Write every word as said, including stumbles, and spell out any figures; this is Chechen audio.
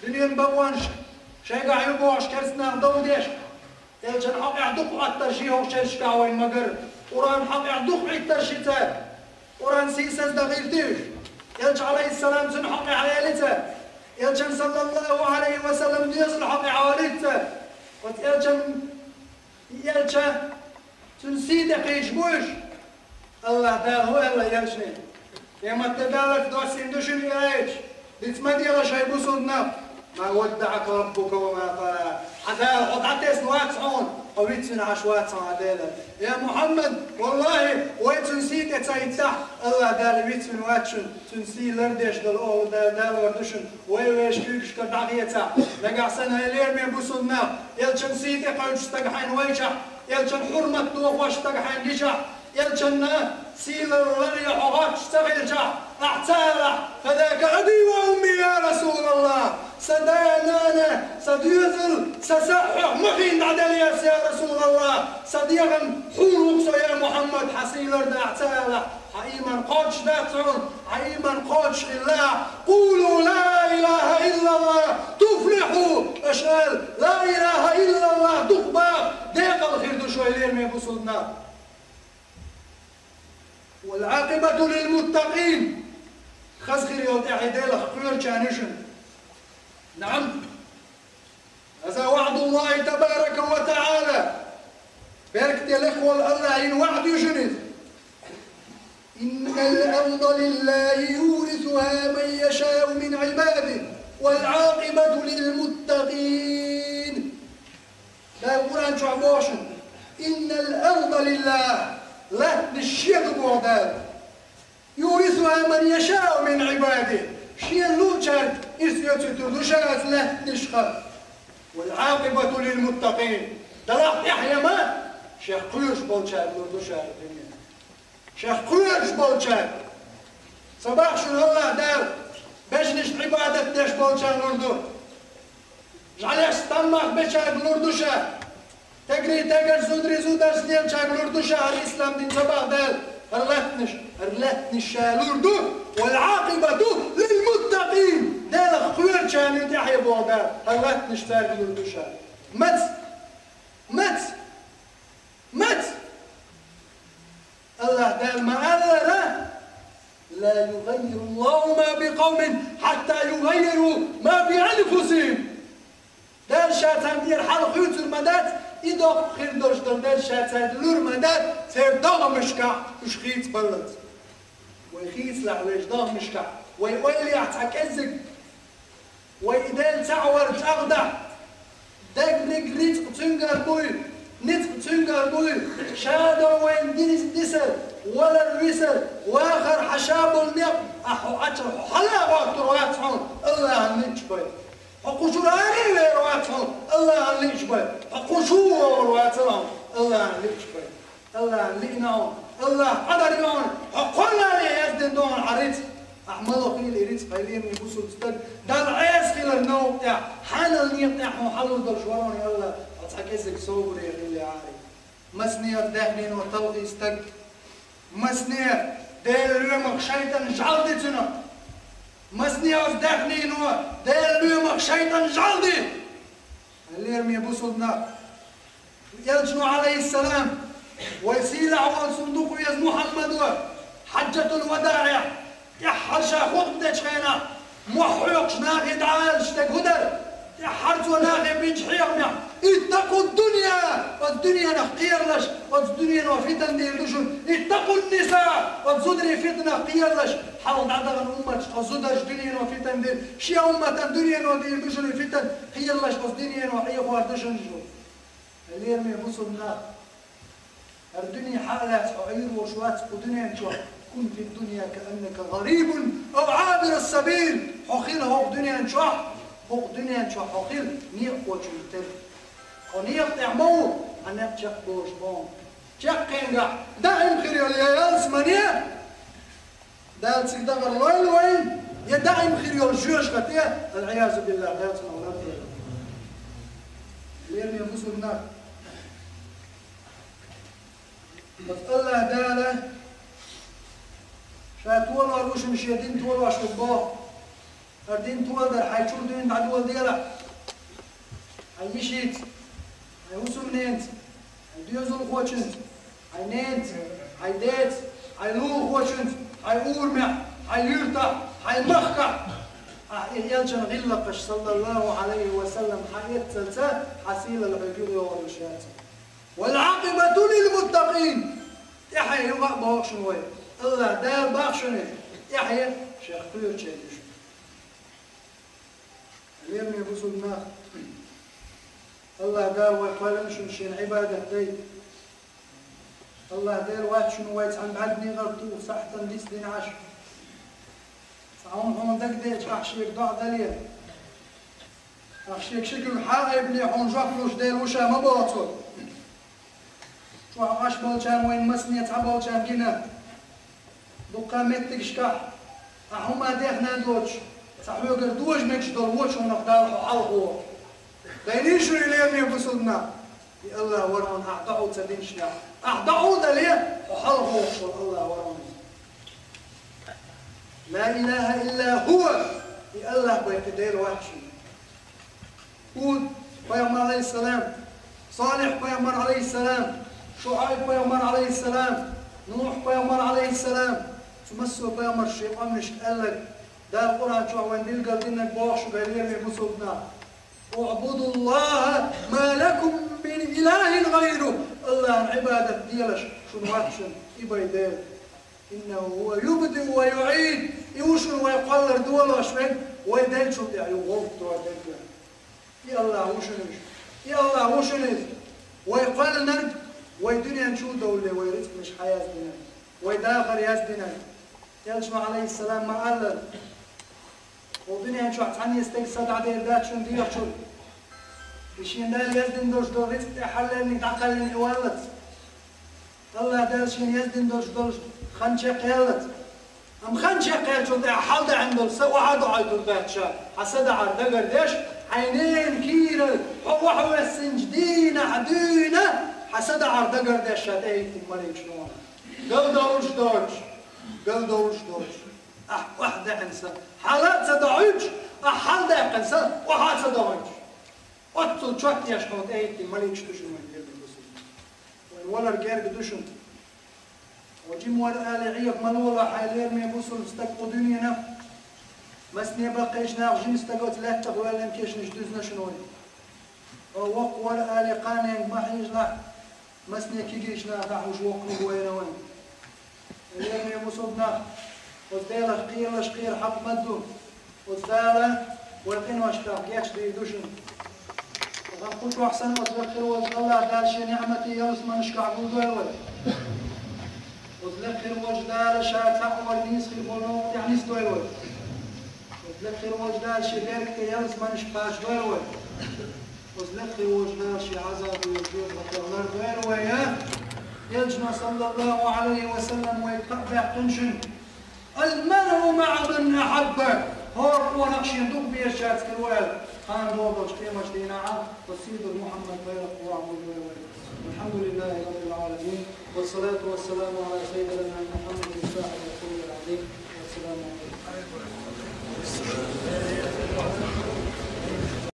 Дуьненан бакъонаш шайгахь ю бохуш керста нах дов деш, Элчан хьокъехь дукха Ӏоттарш ю хӀокху шерашкахь вайн магар. Къуръан хьокъехь дукха Ӏиттарш ю цара. Къуръан сийсаздан хилла ду уьш. Элча, Ӏалайхиссалам, цуьнан хьокъехь Ӏелица. Элчан, саллаллаху Ӏалайхи ва саллам, доьзал хьокъехь Ӏолица. Оцу Элчан И Элча, цуьнан сий тӀе кхийдаш бу уьш. АллахӀ Дала хӀун аьлла Элчане? Къематде даллалц доссийна ду шуна и аят. Диц ма дела, шайн бусулба нах. «ما ودعك ربك وما قلى». Хьан Дала хьо дӀатесна вац хьуна, хьо вицвина Ӏаш вац хьуна хьан Дела. Я Мухьаммад, валлахӀи, вай цуьнан сий тӀе ца хӀиттахь, АллахӀ Дала вицвина вац шуна. Цуьнан сий лардеш долу оха Дала далор ду шуна, вай вешан куьйгашкара дӀахецахь. Нагахь санна, хьайн лераме бусулба нах, Элчан сий тӀе кхуьучу стага хьайна вайчахь, Элчан хьурмат дохош стага хьайна гичахь, Элчанна сийлалла ларъе хьо гӀоттуш ца хилчахь, ахь ца алахь: «فداك أبي وأمي يا رسول الله». Сан да, нана, сан доьзал, сан са хьоьх ма хиъна дӀаделла ас, я Расулаллах. Сан дегӀан хьур ву-кх со, я Мухьаммад, хьан сий лардан ахь ца алахь. Хьан ийман кхочуш дац хьуна, хьан ийман кхочуш хилла. «قولوا لا إله إلا الله تفلحوا». Аша ала: «لا إله إلا الله» дукха баха, декъала хир ду шуна, лераме бусулба нах. «والعاقبة للمتقين». Хаза хир йолу тӀаьхье Делах кхоьручарна ю шуна. نعم. هذا وعد الله تبارك وتعالى. Беркате лекха волу АллахӀан ваӀда ю шуна иза. «إن الأرض لله يورثها من يشاء من عباده والعاقبة للمتقين». Дала Къуръан чохь боху шуна: «إن الأرض لله». Латтанаш шен ду боху Дала. «يورثها من يشاء من عباده». Шена луучаьрга ирс оьцуьйтур ду ша оцу лаьттанашха. «والعاقبة للمتقين». Делахь тӀаьхье ма шех кхоьруш болчаьрга лур ду ша дуьне. Шех кхоьруш болчаьрга. Ца боху шуна АллахӀ Дала бежанашна Ӏибадат деш болчарна лур ду. ЖӀаьлеш стаммах бечаьрга лур ду ша. Тегри тегар, зудари зударш лелачаьрга лур ду ша, хӀара ислам дин ца боху Дала, хӀара лаьттанаш, хӀара лаьттанаш ша лур ду. «والعاقبة للمتقين». Делах кхоьручарна тӀаьхье боху Дала, хӀара лаьттанаш цаьрга лур ду ша. Маца? Маца? Маца? АллахӀ Дала ма-аллара: «لا يغير الله ما بقوم حتى يغيروا ما بأنفسهم». Дала Ша царна тӀера хьал хуьйцур ма дац, и доккха хир долуш долу Дала Ша цаьрга лур ма дац, церан догӀмашкахь уьш хийцабаллалц. Вай хийцалахь вешан догӀмашкахь, вай ойла яхь цхьа кӀеззиг. Вай и Дела цхьаъ вар чӀагӀдахь, дерриг рицкъ Цуьнгара буй, ницкъ Цуьнгара буй, Ша дан вайна дис-, дисар, валар висар, вахар, хьан Ша болу некъ, ахь хьо Ӏача хьо хьала а гӀоттур вац хьуна, АллахӀан лиъча бен. Хьо кху чуьра аре а вер вац хьуна, АллахӀан лиъча бен. Хьо кху чу а вогӀур вацара хьуна, АллахӀан лиъча бен. АллахӀан лиъна хьуна, АллахӀ къадар йо хьуна, хьо кхоллале яздина ду хьуна хьан рицкъ. Ахь мало хила и рицкъ, хьайн лераме бусулба стаг, Далла Ӏеса хилар новкъа тӀехь, хьанал некъа тӀехь хьуна хьалур долуш вара хьуна АллахӀ, хьо цхьа кӀеззиг собаре хила яхьарий. Масане оцу даьхнино талхий стаг, масане Делан лоьмах шайтӀан жӀаьла ди цуьнан. Масане оцу даьхнино Делан лоьмах шайтӀан жӀаьла ди. Хьайн лераме бусулба нах. Элчано, Ӏалайхиссалам, вай сийлахь волу цунна дукха веза Мухьаммадо, Хьаджатул-ВадаӀехь, тӀаьххьара ша хутба дечу хенахь, мохь хьоькхуш нахе дӀаала стаг хӀун дара? ТӀаьххьара цо нахе бинчу хьехамехь: «اتقوا الدنيا», оцу дуьненах кхералаш, оцу дуьнено фитан дийр ду шуна. «اتقوا النساء», оцу зударийн фитанах кхералаш. Хьалха дӀадахана умматаш, оцу зударша дуьнено фитан дира, шен умматан дуьнено дийр ду шуна и фитан, кхералаш, оцу дуьнено Ӏехор ду шуна шу. Хьайн лераме бусулба нах, хӀара дуьне хьа а лаьцна хьо Ӏийр волуш вац кху дуьнен чохь. «كن في الدنيا كأنك غريب أو عابر سبيل». Хьо хила хӀокху дуьнен чохь, хӀокху дуьнен чохь хьо хила некъахочун тера. Хьо некъа тӀехь ма ву, хьан некъ чекхдолуш ма ву. Чаккхенгахь даим хир йолу я ялсамане, Дала цига дахар лойла вайн, я даим хир йолу жоьжахате, аль-Ӏиязу биллахӀ, Дала цунах лардойла. Лераме бусулба нах. Оцу АллахӀ Дала Ша толор ву шуна, Шен дин толош ву боху. ХӀара дин толадар хьайн чура дуьйна дӀадоладелахь. Хьайн йишийца, хьайн хӀусамненца, хьайн доьзалхочунца, хьайн ненца, хьайн деца, хьайн лулахочунца, хьайн урамехь, хьайн юьртахь, хьайн махкахь. Ахьа и элчан гӀиллакхаш, саллаллаху Ӏалайхи ва саллам, хьаэццалца, хьан сийлалла хьоьга юхайогӀур йолуш яц. «والعاقبة للمتقين». ТӀаьхье юха а боху шуна вай. АллахӀ Дала боху шуна, тӀаьхье шех кхоьручеран ю шуна. Лераме бусулба нах, АллахӀ Дала вай кхоьллина шуна Шена Ӏибадат дайта. АллахӀ Дела вац шуна вай цхьана бӀаьрган некъара туху сахьтана дицдина Ӏаш. Цхьа хӀума хьуна дагадеъча, ахь шега доӀа дале, ахь шега ши куьг хьа а айбане, хьуна жоп луш Дела ву ша ма боху цо. ЧӀогӀа Ӏаш болчарна, вайна массане цхьаболчарна гина, дуккха меттигашкахь, ахь хӀума дехна доцуш, цхьа хьоьгара дожа мегаш долу вочунах Дала хьо хьалхавоху. Дайнийша, лераме бусулба нах, и АллахӀ вара хьуна ахь доӀа ца динчунах. Ахь доӀа дале, хьо хьалхавохуш волу АллахӀ вара хьуна. Ла илаха илла хӀува, и АллахӀ бен кхин Дела вац шуна. ХӀуд пайхамар, Ӏалайхиссалам, Салихь пайхамар, Ӏалайхиссалам, ШуӀайб пайхамар, Ӏалайхиссалам, Нухь пайхамар, Ӏалайхиссалам, цу массо а пайхамарша шайн къоманашка аьлларг, Дала Къуръан чохь вайна билгалдинарг боху шуьга, лераме бусулба нах: «اعبدوا الله ما لكم من إله غيره». АллахӀан Ӏибадат делаш шуна вац шуна и бен Дела. «إنه هو يبدئ ويعيد». И ву шуна вай кхоллар долош верг, вай деллачул тӀаьхьа юха гӀовттор дерг. И АллахӀ ву шуна иза. И АллахӀ ву шуна иза. Вай кхоьллинарг, вай дуьнен чу а довлале, вай рицкъанаш хьаяздинарг, вай дахар яздинарг. Элчано, Ӏалайхиссалам, ма-аллара: «Хьо дуьнен чохь цхьанне стеган са дӀадер дац шуна дехачул, и шена Дала яздина долуш долу рицкъ тӀехь хьаллаьрниг дӀакхаьллина и валлалц». АллахӀ Дала шена яздина долуш долуш хан чекхъяьллалц. Амма хан чекхъяьллачул тӀаьхьа хьалдаьӀна долу са охьа а доӀуьйтур дац ша, хьан са даӀар дагардеш, хьайн ненан кийрара хьо охьавоьссинчу дийнахь дуьйна хьан са даӀар дагардеш ша тӀехӀиттина маликаш ду хьуна. Галдовлуш доцуш, галдовлуш доцуш, ахь охьадаьӀна са хьала а ца доӀуьйтуш, ахь хьалдаьккхина са охьа а ца доӀуьйтуш. Оццул чот еш хьуна тӀехӀиттина маликаш ду шуна вайн, лераме бусулба нах. Вайн валар герга ду шуна. Хьо жима вара аьлла, Ӏеха ма лолахь хьайн, лераме бусулба стаг, кху дуьненах. Массане баккхийчу наха жима стаг оцу лаьттах воьллина кешнаш дуьзна шуна вайн. Хьо воккха вара аьлла, кханенга ма хьежалахь, массане кегийчу нахах уьш воккханиг вайна вайн. Лераме бусулба нах, оцу Делах кхералаш кхера хьакъ ма ду. Оцу Дала вайн къиношкахь гечдийр ду шуна. Ткъа кху чохь санна оцу лекха хир волчу АллахӀ Дала Шен ниӀматийн ялсаманашкахь гулдойла вай. Оцу лекха хир волчу Дала Ша цхьаъ вара нийса хир болу новкъа тӀехь нисдойла вай. Оцу лекха хир волчу Дала Шен беркате ялсаманаш кхачадойла вай. Оцу лекха хир волчу Дала Шен Ӏазаб йолчу жоьжахатех лардойла вай, я. Элчано, саллаллаху Ӏалайхи ва саллам, вайга кхаъ баьккхина шуна: «المرء مع من أحب». ХӀора къонах шена дукха безачаьрца хир ву аьлла, кхана догӀу долчу къематдийнахь а оцу сийдолчу Мухьаммад-пайхамарах вахана ву вай. والحمد لله رب العالمين، والصلاة والسلام على سيدنا محمد صاحب القول العظيم. والسلام عليكم.